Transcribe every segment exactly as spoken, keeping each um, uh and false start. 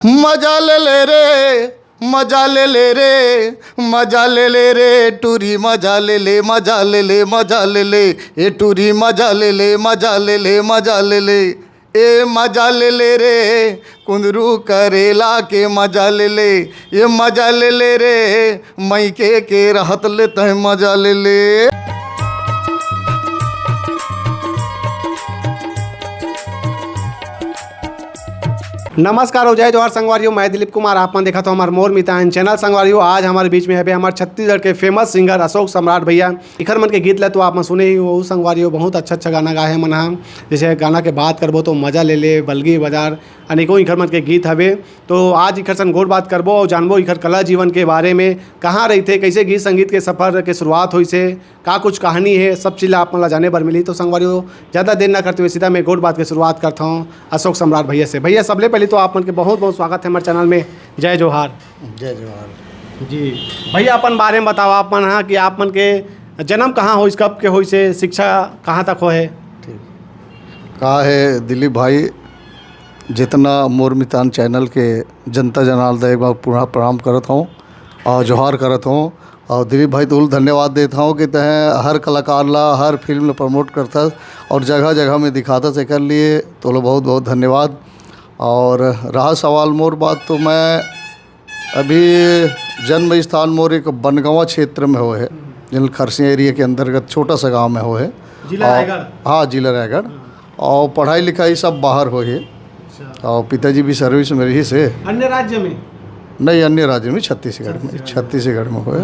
मजा ले ले रे, मजा ले ले रे, मजा ले ले रे टूरी, मजा ले ले, मजा ले ले, मजा ले ले, ए टूरी, मजा ले ले, मजा ले ले, मजा ले ले, ए मजा ले ले रे, कुंदरू करेला के मजा ले ले, ये मजा ले ले रे, मइके के रहत ले तय मजा ले ले। नमस्कार हो, जय जोहार संगवारियों, मैं दिलीप कुमार, आप मन देखत हो हमार मोर मितान चैनल। संगवारियों, आज हमारे बीच में हवे हमार छत्तीसगढ़ के फेमस सिंगर अशोक सम्राट भैया। इखर मन के गीत ला तो आप मन सुने ही हो संगवारियों, बहुत अच्छा अच्छा गाना गाए हे मन ह। जैसे गाना के बात करबो तो मजा ले ले, बलगी बाजार, अनेकों इखर मन के गीत हवे। तो आज इखर सन गोठ बात करबो और जानबो इखर कला जीवन के बारे में, कहाँ रहिथे, कैसे गीत संगीत के सफर के शुरुआत होइस हे, का कुछ कहानी हे, सब चीज ला आप मन ला जाने बर मिलही। तो संगवारियों, ज्यादा देर ना करते हुए सीधा मैं गोठ बात के शुरुआत करता हूँ अशोक सम्राट भैया से। भैया, सबले पहले तो आप मन के बहुत बहुत स्वागत है हमारे चैनल में। जय जोहार। जय जोहार। जी भैया, अपन बारे में बताओ आप मन हा कि आप मन के जन्म कहाँ होइस, कब के होइस हे, शिक्षा कहाँ तक होए हे? ठीक। का हे दिलीप भाई, जितना मोर मितान चैनल के जनता जनार्दन, एक बार पुनः प्रणाम करत हूँ और जोहार करत हूँ। और दिलीप भाई, तोल धन्यवाद देत हूँ कि तैं हर कलाकार ला, हर फिल्म ला प्रमोट करथस और जगह जगह में दिखाथस, एकर लिए तोला बहुत बहुत धन्यवाद। और रहा सवाल मोर बात, तो मैं अभी जन्म स्थान मोर एक बनगांवा क्षेत्र में होए हे, जिन खरसिया एरिया के अंतर्गत छोटा सा गांव में होए हे। जिला और रायगढ़। हाँ, जिला रायगढ़। हाँ। और पढ़ाई लिखाई सब बाहर होए हे। अच्छा। और पिताजी भी सर्विस में रहिस हे। अन्य राज्य में? नहीं, अन्य राज्य में, छत्तीसगढ़ में, छत्तीसगढ़। छत्तीसगढ़ में होए।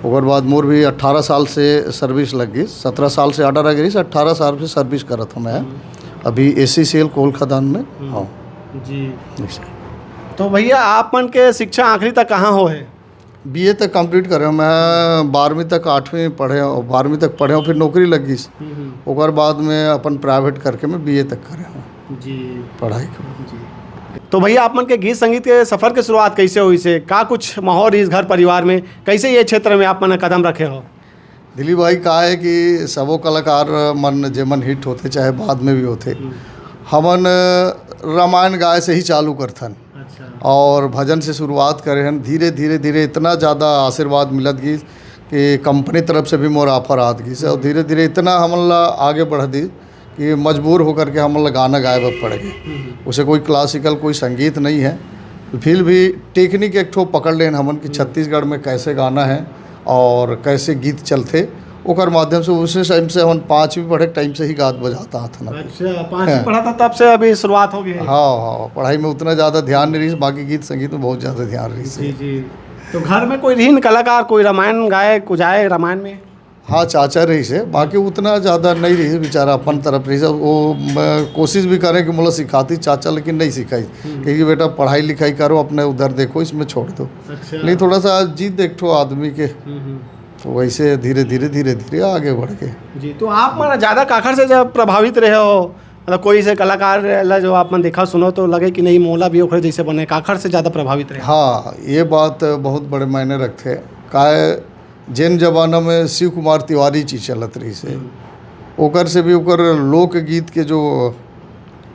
ओकर बाद मोर भी अट्ठारह साल से सर्विस लग गई, सत्रह साल से ऑर्डर आ गई, अट्ठारह साल से सर्विस करत हूँ मैं। हम्म। अभी एससीसीएल कोल खदान में। हम्म। हाँ। जी। ऐसे। तो भैया, आप मन के शिक्षा आखिरी तक कहाँ होए हे? बीए तक कंप्लीट करे हूँ मैं, बारहवीं तक, आठवीं पढ़े हूँ, बारहवीं तक पढ़े हूँ, फिर नौकरी लग गई। हम्म, हम्म। ओकर बाद में अपन प्राइवेट करके मैं बीए तक करे हूँ। जी। पढ़ाई के। जी। तो भैया, आप मन के गीत संगीत के सफर के शुरुआत कैसे होइस हे? का कुछ माहौल रहिस घर परिवार में? कैसे ये क्षेत्र में आप मन कदम रखे हो? दिलीप भाई, का हे कि सबो कलाकार मन जेमन हिट होथे, चाहे बाद में भी होथे, हम्म। हमन रामायण गाए से ही चालू करथन। अच्छा। और भजन से शुरुआत करे हन। धीरे, धीरे, धीरे इतना ज़्यादा आशीर्वाद मिलत गिस कि कंपनी तरफ से भी मोर ऑफर आत गिस, और हम्म। धीरे, धीरे इतना हमन ला आगे बढ़ दी कि मजबूर होकर के हमन ला गाना गाए बर पड़ गे। हम्म। उसे कोई क्लासिकल, कोई संगीत नहीं है, फिर भी टेक्निक एक ठो पकड़ लेन हमन कि हम्म। छत्तीसगढ़ में कैसे गाना है और कैसे गीत चलथे, ओकर माध्यम से उसी टाइम से हमन पाँचवीं पढ़े टाइम से ही गात बजात आत हन। अच्छा, पाँचवीं हाँ। पढ़ा था तब से अभी शुरुआत हो गई है? हाँ, हाँ, पढ़ाई में उतना ज़्यादा ध्यान नहीं रहिस, बाकी गीत संगीत में बहुत ज़्यादा ध्यान रहिस। जी, जी। तो घर में कोई रहिन कलाकार, कोई रामायण गाए, कुछ आए रामायण में? हाँ, चाचा रहिस हे, बाकी उतना ज़्यादा नहीं रहिस, बेचारा अपन तरफ रहिस। वो, मैं कोशिश भी करें कि मोला सिखाती चाचा, लेकिन नहीं सिखाई। हम्म। कहे कि बेटा, पढ़ाई लिखाई करो, अपने उधर देखो, इसमें छोड़ दो। अच्छा। नहीं, थोड़ा सा जिद एक ठो आदमी के, हम्म, हम्म। तो वैसे धीरे, धीरे, धीरे, धीरे आगे बढ़ गए। जी, तो आप मन ज़्यादा काखर से जब प्रभावित रहे हो, मतलब कोई से कलाकार ला जो आप मन देखा सुनो तो लगे कि नहीं, मोला भी ओखरे जैसे बने, काखर से ज़्यादा प्रभावित रहे? हाँ, ये बात बहुत बड़े मायने रखथे। काय जेन जमाना में शिव कुमार तिवारी जी चलत रहिस हे, हम्म। ओकर से भी ओकर लोकगीत के जो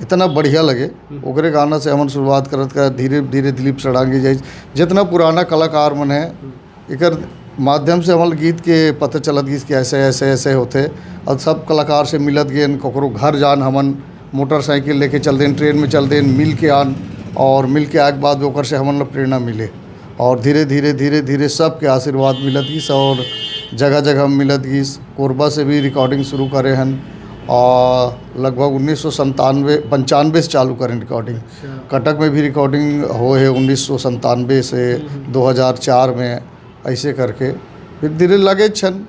इतना बढ़िया लगे, हम्म। ओकरे गाना से हमन शुरुआत करत करत धीरे धीरे दिलीप षडंगी जाइस, जितना पुराना कलाकार मन हे, हम्म। एकर माध्यम से हमन गीत के पता चलत गिस कि ऐसे, ऐसे, ऐसे होथे। और सब कलाकार से मिलत गेन, ककरो घर जान हमन, मोटरसाइकिल लेके चल देन, ट्रेन में चल देन, मिल के आन, और मिल के आए के बाद ओकर से हमन ला प्रेरणा मिले। और धीरे, धीरे, धीरे, धीरे सबके आशीर्वाद मिलत गिस और जगह, जगह मिलत गिस। कोरबा से भी रिकॉर्डिंग शुरू करे हन और लगभग उन्नीस सौ संतानवे, पंचानवे से चालू करें रिकॉर्डिंग। अच्छा। कटक में भी रिकॉर्डिंग होए हे उन्नीस सौ संतानवे से हम्म, हम्म। दो हज़ार चार में, ऐसे करके फिर धीरे लगे छन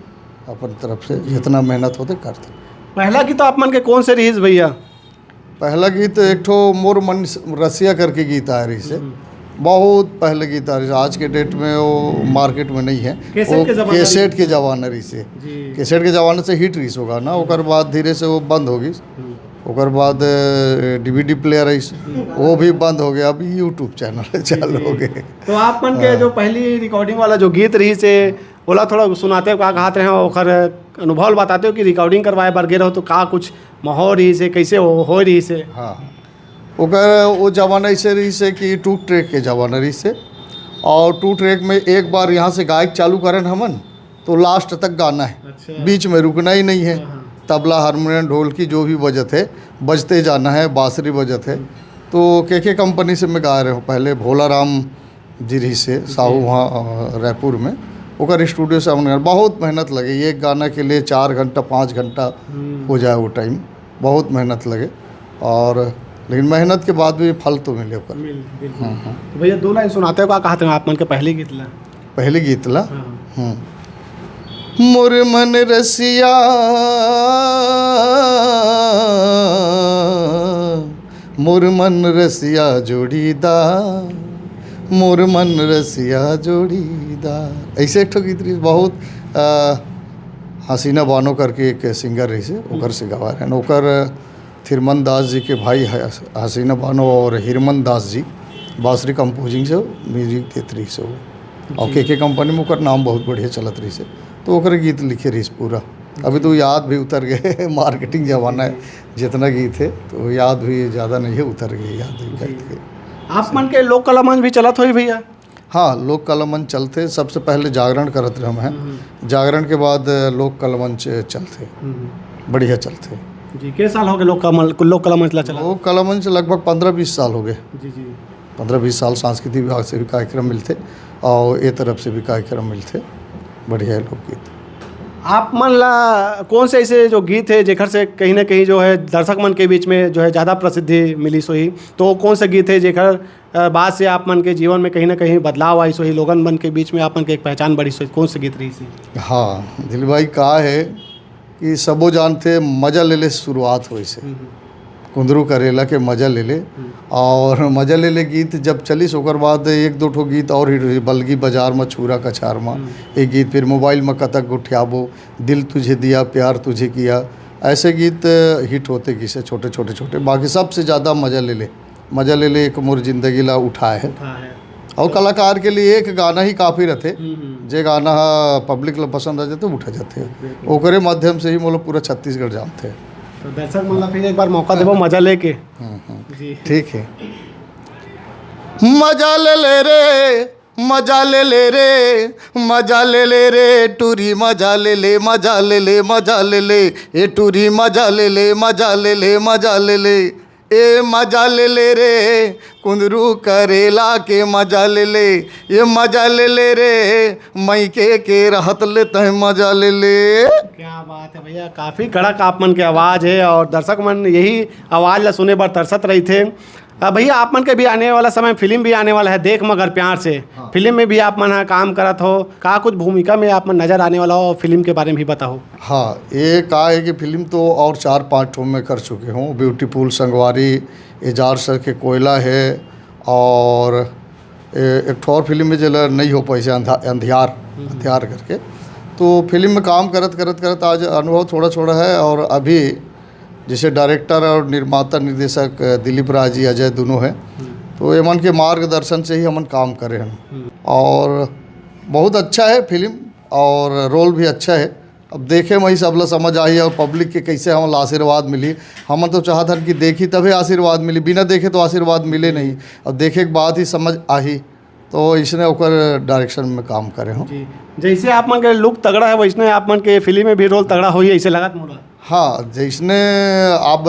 अपन तरफ से जी। जितना मेहनत होथे करथे। पहला गीत आप मन के कौन से रहिस भैया? पहला गीत एक ठो मोर मन रसिया करके गीत आए रहिस हे। हम्म। बहुत पहले गीत आए रहिस हे। आज के डेट में वो मार्केट में नहीं है। कैसेट वो के जमाना कैसेट रहिस। के जमाना रहिस हे। जी। कैसेट के जमाने से हिट रहिस होगा ना, ओकर बाद धीरे से वो बंद हो गई। हम्म। ओकर बाद डीवीडी प्लेयर रहिस, हम्म। वो भी बंद हो गया। अब यूट्यूब चैनल चालू जी। हो गए। तो आप मन के हाँ। जो पहली रिकॉर्डिंग वाला जो गीत रहिस हे, ओला थोड़ा सुनाते हो, का गात रहे हो, ओकर अनुभव बताते हो कि रिकॉर्डिंग करवाए बर गे रहो तो का कुछ माहौल रहिस हे, कैसे हो, होए रहिस हे? हाँ, ओकर वो जमाना ऐसे रहिस हे कि टू ट्रैक के जमाना रहिस हे, और टू ट्रैक में एक बार यहाँ से गायक चालू करन हमन, तो लास्ट तक गाना है, अच्छा। बीच में रुकना ही नहीं है। हाँ, हाँ। तबला, हारमोनियम, ढोलकी जो भी बजत है, बजते जाना है, बांसुरी बजत है। हम्म। तो केके कंपनी से मैं गा रहे हूँ, पहले भोला राम जी रहिस हे साहू जी। वहाँ, अ, रायपुर में, ओकर स्टूडियो से हमन गा-, बहुत मेहनत लगे। एक गाना के लिए चार घंटा, पाँच घंटा हम्म। हो जाए वो टाइम, बहुत मेहनत लगे। और लेकिन मेहनत के बाद भी फल तो मिले ओकर। मिल, बिल्कुल। हम्म, हम्म। तो भैया, दो लाइन सुनाते हो, का कहते हैं आप मन के पहले गीत ला? पहले गीत ला? हाँ, हाँ। हम्म। मोर मन रसिया, मोर मन रसिया जोड़ीदार, मोर मन रसिया जोड़ीदार। ऐसे एक ठो गीत रहिस, बहुत, अ, हसीना बानो करके एक सिंगर रहिस हे, ओकर से गवा रहे हैं। ओकर थिरमन दास जी के भाई ह-, हसीना बानो और हिरमन दास जी बांसुरी कंपोजिंग से म्यूजिक देत रहिस हे वो। और जी। केके कंपनी में ओकर नाम बहुत बढ़िया चलत रहिस हे, तो ओकर गीत लिखे रहिस पूरा। अभी तो याद भी उतर गए, मार्केटिंग जमाना है, जितना गीत है तो याद भी ज़्यादा नहीं है, उतर गए याद भी जी। करके। आप मन के लोक कला मंच भी चलत होही भैया? हाँ, लोक कला मंच चलथे। सबसे पहले जागरण करत रहे हैं। हम्म। जागरण के बाद लोक कला मंच चलथे। हम्म। बढ़िया चलथे। जी, के साल हो गए लोक कला मंच, लोक कला मंच ला चला? लोक कला मंच लगभग पन्द्रह बीस साल हो गए। जी, जी। पन्द्रह बीस साल सांस्कृतिक विभाग से भी कार्यक्रम मिलथे और ये तरफ से भी कार्यक्रम मिलथे। बढ़िया है लोकगीत। आप मन ला कौन से ऐसे जो गीत है जेकर से कहीं ना कहीं जो है दर्शक मन के बीच में जो है ज़्यादा प्रसिद्धि मिलिस होही, तो कौन से गीत है जेकर अ, बाद से आप मन के जीवन में कहीं ना कहीं बदलाव आइस होही, लोगन मन के बीच में आप मन के एक पहचान बढ़िस होही, कौन से गीत रहिस हे? हाँ, दिलीप भाई, का है कि सबो जानथे, मजा ले ले शुरुआत होइस हे। हम्म, हम्म। कुंदरू करेला के मजा ले ले। हम्म। और मजा ले ले गीत जब चलिस, ओकर बाद एक दो ठो गीत और हिट होइस, बलगी बाजार म, छूरा कछार म, हम्म। एक गीत, फिर मोबाइल म कतक गोठियाबो, दिल तुझे दिया, प्यार तुझे किया, ऐसे गीत हिट होते गिस हे छोटे, छोटे, छोटे। बाकी सबसे ज़्यादा मजा ले ले, मजा ले ले एक मोर जिंदगी ला उठाए हे। उठाए हे। और कलाकार के लिए एक गाना ही काफी रथे, हम्म, हम्म। जे गाना ह पब्लिक ला पसंद आ जाथे, उठा जाथे। बिल्कुल। ओकरे माध्यम से ही मोला पूरा छत्तीसगढ़ जानथे। तो दर्शक मन ला फिर एक बार मौका देबो मजा लेके। हम्म, हम्म। जी। ठीक है। मजा ले ले रे, मजा ले ले रे, मजा ले ले रे, टूरी मजा ले ले, मजा ले ले, मजा ले ले, ए टूरी मजा ले ले, मजा ले ले, मजा ले ले, ए मजा ले ले रे, कुंदरू करेला के मजा ले ले, ये मजा ले ले रे, मइके के रहत ले तय मजा ले ले। क्या बात है भैया, काफ़ी कड़क आप मन के आवाज़ है और दर्शक मन यही आवाज़ ला सुने बर तरसत रहिथे। अ, भैया, आप मन के भी आने वाला समय फिल्म भी आने वाला है, देख मगर प्यार से। हाँ। फिल्म में भी आप मन ह काम करत हो, का कुछ भूमिका में आप मन नजर आने वाला हो? फिल्म के बारे में भी बताओ। हाँ, ये का है कि फिल्म तो और चार पांच ठो मैं कर चुके हूँ, ब्यूटीफुल, संगवारी, एजाज सर के कोयला है, और ए-, एक ठो और फिल्म में जेला नहीं हो पाइस हे, अंधा-, अंधियार, हम्म। अंधियार करके। तो फिल्म में काम करत, करत, करत आज अनुभव थोड़ा, थोड़ा है, और अभी जैसे डायरेक्टर और निर्माता, निर्देशक दिलीप राज जी, अजय दोनों हैं। हम्म। तो एमन के मार्गदर्शन से ही हमन काम करे हन। हम्म। और बहुत अच्छा है फिल्म और रोल भी अच्छा है। अब देखे म ही सब ला समझ आही और पब्लिक के कैसे हमन ला आशीर्वाद मिली। हमन तो चाहत हन कि देखी तभे आशीर्वाद मिली, बिना देखे तो आशीर्वाद मिले नहीं। अब देखे के बाद ही समझ आही, तो इसने ओकर डायरेक्शन में काम करे हूँ। जी, जैसे आप मन के लुक तगड़ा है, वैसने आप मन के फिल्म में भी रोल तगड़ा होही, ऐसे लगत मोला। हाँ, जैसने अब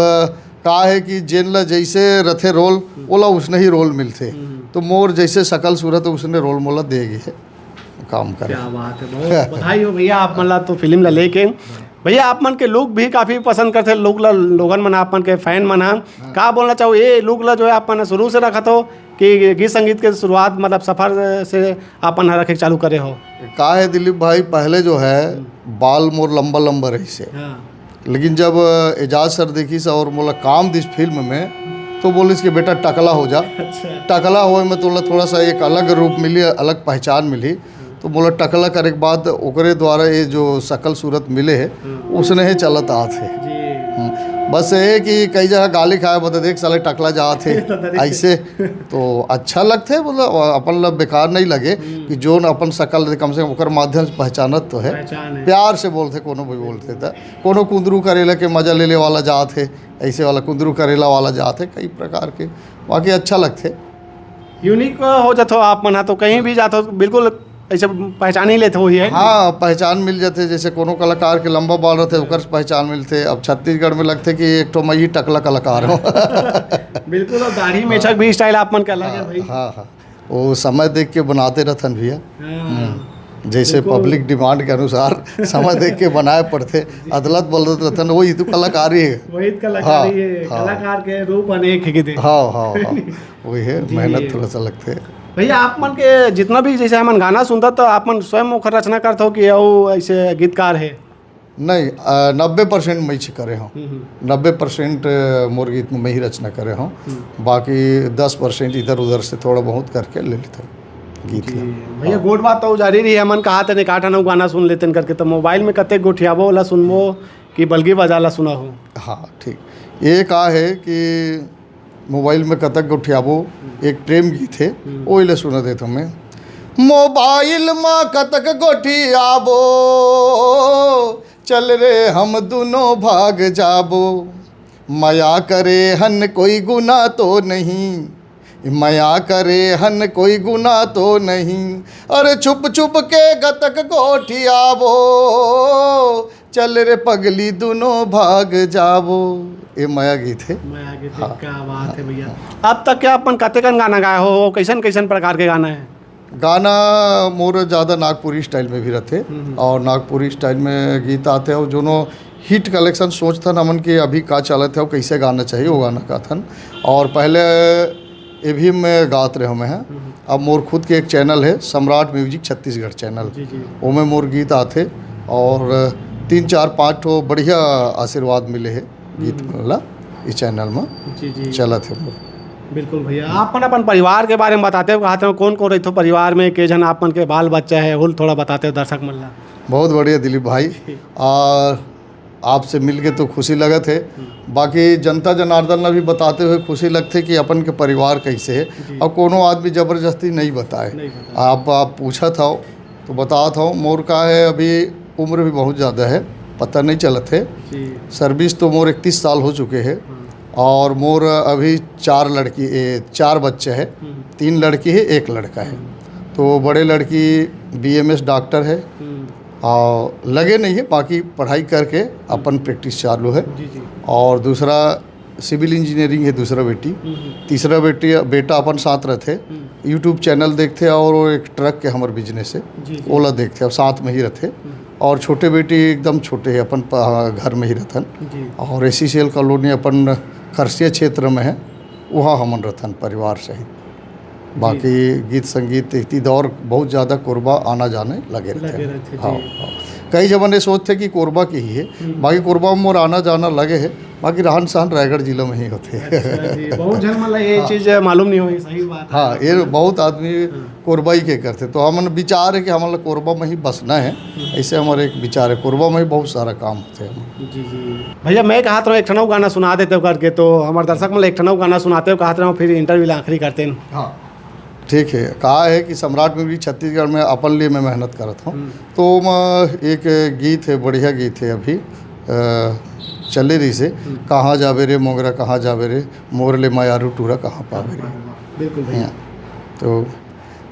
का है कि जेन ला जैसे रथे रोल, हम्म। ओला उसने ही रोल मिलथे। हम्म। तो मोर जैसे शकल सूरत है, उसने रोल मोला दे गे हे काम करे। क्या बात है, बहुत बधाई हो भैया आप मन ला तो फिल्म ला लेके। भैया, आप मन के लुक भी काफ़ी पसंद करथे, लुक ला लोगन मन, आप मन के फैन मन ह। हाँ। का बोलना चाहो, ये लुक ला जो है आप मन शुरू से रखत हो कि गीत संगीत के शुरुआत, मतलब सफर से आप मन ह रखे चालू करे हो? का है दिलीप भाई, पहले जो है हम्म। बाल मोर लंबा लंबा रहिस हे। हाँ। लेकिन जब एजाज सर देखिस और मोला काम दिस फिल्म में, तो बोलिस कि बेटा टकला हो जा। अच्छा। टकला होए में तोला थोड़ा सा एक अलग रूप मिली, अलग पहचान मिली। तो मोला टकला करे के बाद ओकरे द्वारा ये जो शकल सूरत मिले हे, हम्म। उसने ही चलत आत हे। जी। हम्म। बस ये कि कई जगह गाली खाए, बता देख साले टकला जात हे। तो दरी से। ऐसे तो अच्छा लगथे, मतलब अपन ला बेकार नहीं लगे कि जोन अपन शकल दे, कम से कम ओकर माध्यम से पहचानत तो है। पहचान है। प्यार से बोलथे, कोनो भी बोलथे त कोनो कुंदरू करेला के मजा लेले वाला जात हे, ऐसे वाला कुंदरू करेला वाला जात हे, कई प्रकार के, बाकी अच्छा लगथे। यूनिक हो जाथो आप मन ह, तो कहीं भी जाथो बिल्कुल ऐसे पहचान ही लेते हो ही है। हाँ, पहचान मिल जाथे। जैसे कोनो कलाकार के लंबा बाल रहथे, ओकर पहचान मिलथे। अब छत्तीसगढ़ में लगथे कि एक ठो मैं ही टकला कलाकार हूँ। बिल्कुल। और दाढ़ी मेछक भी स्टाइल आप मन के अलग है भाई। हाँ, हाँ। वो समय देख के बनाते रहथन भैया। हाँ। हम्म। जैसे बिल्कुल। पब्लिक डिमांड के अनुसार समय देख के बनाए पड़थे। अदलत बदलत रहथन, वही तो कलाकारी है। वही तो कलाकारी हाँ, है। हाँ। कलाकार के रूप अनेक है कि दे। हाँ, हाँ, हाँ। वही है, जी। मेहनत थोड़ा सा लगथे। भैया, आप मन के जितना भी, जैसे हमन गाना सुनता, तो आप मन स्वयं ओखर रचना करत हो कि अउ ऐसे गीतकार है? नहीं, अ, नब्बे परसेंट मैं ही करे हूँ। हम्म, हम्म। नब्बे परसेंट मोर गीत में मैं ही रचना करे हूँ। हम्म। बाकी दस परसेंट इधर उधर से थोड़ा बहुत करके ले लेता हूँ गीत जी। ला। भैया, हाँ। गोठ बात तो जारी रही है, हमन कहा तने का ठन गाना सुन लेतेन करके, तो मोबाइल में कते गोठियाबो ला सुनबो कि बलगी बजा ला सुना हो? हाँ, ठीक। ये का है कि मोबाइल में कतक गोठियाबो, एक प्रेम गीत है, हम्म। ओइले सुना देता हूँ मैं। मोबाइल में कतक गोठियाबो, चल रे हम दोनों भाग जाबो। मया करे हन कोई गुनाह तो नहीं, मया करे हन कोई गुनाह तो नहीं, अरे छुप छुप के गतक गोठियाबो, चल रे पगली दोनों भाग जाबो। ये मया गीत है। मया गीत है, हाँ। क्या बात है भैया। अब तक के अपन कतेकन गाना गाए हो, कैसन कैसन प्रकार के गाना है? गाना मोर ज़्यादा नागपुरी स्टाइल में भी रहथे। हम्म, हम्म। और नागपुरी स्टाइल में गीत आथे और जोनो हिट कलेक्शन सोचथन हमन कि अभी का चलत है और कैसे गाना चाहिए, वो गाना गाथन। और पहले ये भी मैं गात रहे हूँ मैं, हम्म। अब मोर खुद के एक चैनल है, सम्राट म्यूजिक छत्तीसगढ़ चैनल। जी, जी। ओमे मोर गीत आथे और तीन, चार, पाँच ठो बढ़िया आशीर्वाद मिले है गीत हम्म। मन ला इस चैनल में जी, जी। चलत है मोर। बिल्कुल भैया, आप मन अपन परिवार के बारे में बताते हो, कहते हो कौन कौन रहिथो परिवार में, के झन आप मन के बाल बच्चा है, हुल थोड़ा बताते हो दर्शक मन ला। बहुत बढ़िया दिलीप भाई, आ, आपसे मिलके तो खुशी लगत है, हम्म। बाकी जनता जनार्दन ला भी बताते हुए खुशी लगथे कि अपन के परिवार कैसे है। जी। और कोनो आदमी जबरदस्ती नहीं बताए। नहीं बताए। आप, आप पूछत हव तो बतात हव, मोर का है, अभी उम्र भी बहुत ज़्यादा है, पता नहीं चलत है। जी। सर्विस तो मोर इकतीस साल हो चुके हैं। हम्म। और मोर अभी चार लड़की, ए, चार बच्चे हैं। हम्म। तीन लड़की है, एक लड़का है। हम्म। तो बड़े लड़की बीएमएस डॉक्टर है हम्म। और लगे नहीं है, बाकी पढ़ाई करके अपन प्रैक्टिस चालू है। जी, जी। और दूसरा सिविल इंजीनियरिंग है दूसरा बेटी। हम्म, हम्म। तीसरा बेटी, बेटा अपन साथ रहथे, हम्म। यूट्यूब चैनल देखथे और वो एक ट्रक के हमर बिजनेस है, जी, जी। ओला देखथे, अब साथ में ही रहथे। हम्म। और छोटे बेटी एकदम छोटे है, अपन प-, घर में ही रहथन। जी। और एसईसीएल कॉलोनी अपन खरसिया क्षेत्र में है, वहाँ हमन रहथन परिवार सहित। जी। बाकी गीत संगीत इति दौर बहुत ज़्यादा कोरबा आना जाने लगे रहथे। लगे रहथे, जी। हाँ, हाँ। कई जमन ये सोचथे कि कोरबा के ही है, हम्म। बाकी कोरबा में मोर आना जाना लगे है, बाकी रहन सहन रायगढ़ जिला में ही होथे। अच्छा जी, बहुत झन मन ला ये हाँ। चीज़ मालूम नहीं होही, सही बात है। हाँ, ये बहुत आदमी हाँ। कोरबा ही के करथे, तो हमन विचार है कि हमन ला कोरबा में ही बसना है, हम्म। ऐसे हमारा एक विचार है। कोरबा में ही बहुत सारा काम होथे हमन। जी, जी। भैया, मैं कहत रहूँ एक ठन अउ गाना सुना देते हो करके, तो हमारे दर्शक मन ला एक ठन अउ गाना सुनाते हो कहत रहूँ, फिर इंटरव्यू ला आखिरी करते हैं। हाँ। ठीक है, कहा है कि सम्राट म्यूजिक छत्तीसगढ़ में अपन लिए मैं मेहनत करत हूँ। हम्म। तो ओमा एक गीत है, बढ़िया गीत है अभी, अ, चले रहिसे, हम्म। कहाँ जाबे रे मोंगरा, कहाँ जाबे रे, मोर ले मयारू टूरा कहाँ पाबे रे। बिल्कुल भैया। हाँ, तो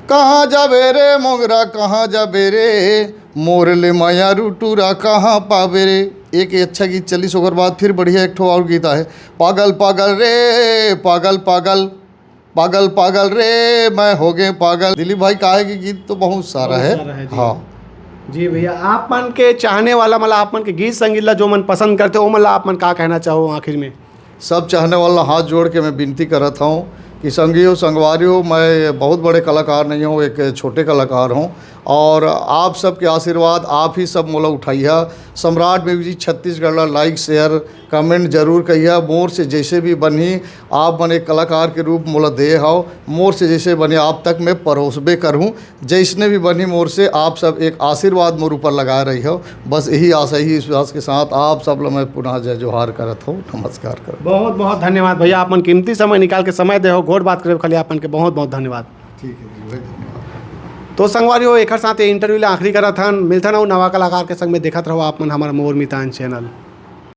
कहाँ जाबे रे मोंगरा, कहाँ जाबे रे, मोर ले मयारू टूरा कहाँ पाबे रे। एक अच्छा गीत चलिस, ओकर बाद फिर बढ़िया एक ठो और गीत आहे, पागल पागल रे, पागल पागल, पागल पागल रे, मैं हो गए पागल। दिलीप भाई, काहे कि गीत तो बहुत सारा बहुत है। सारा है जी। हाँ। जी भैया, आप मन के चाहने वाला, मतलब आप मन के गीत संगीत ला जो मन पसंद करथे, ओ मन ला आप मन का कहना चाहो आखिर में? सब चाहने वाला हाथ जोड़ के मैं विनती करत हूँ कि संगी हो, संगवारी हो, मैं बहुत बड़े कलाकार नहीं हूँ, एक छोटे कलाकार हूँ। और आप सबके आशीर्वाद, आप ही सब मोला उठाइहा। सम्राट म्यूजिक छत्तीसगढ़ ला लाइक, शेयर, कमेंट जरूर कहिहा। मोर से जैसे भी बनही, आप मन एक कलाकार के रूप मोला दे हव, मोर से जैसे बने आप तक मैं परोसबे करहूँ। जैसने भी बनही, मोर से आप सब एक आशीर्वाद मोर ऊपर लगाए रहिहव। बस यही आशा, यही विश्वास के साथ आप सब ला मैं पुनः जय जोहार करत हूँ, नमस्कार करत हूँ। बहुत बहुत धन्यवाद भैया, आप मन कीमती समय निकाल के समय दे हो, गोठ बात करे खाली आप मन के बहुत बहुत धन्यवाद। ठीक है जी, भाई, धन्यवाद। तो संगवारी हो, एखर साथ ये इंटरव्यू ला आखिरी करत हन। मिलथन अउ नवा कलाकार के संग में, देखत रहो आप मन हमर मोर मितान चैनल।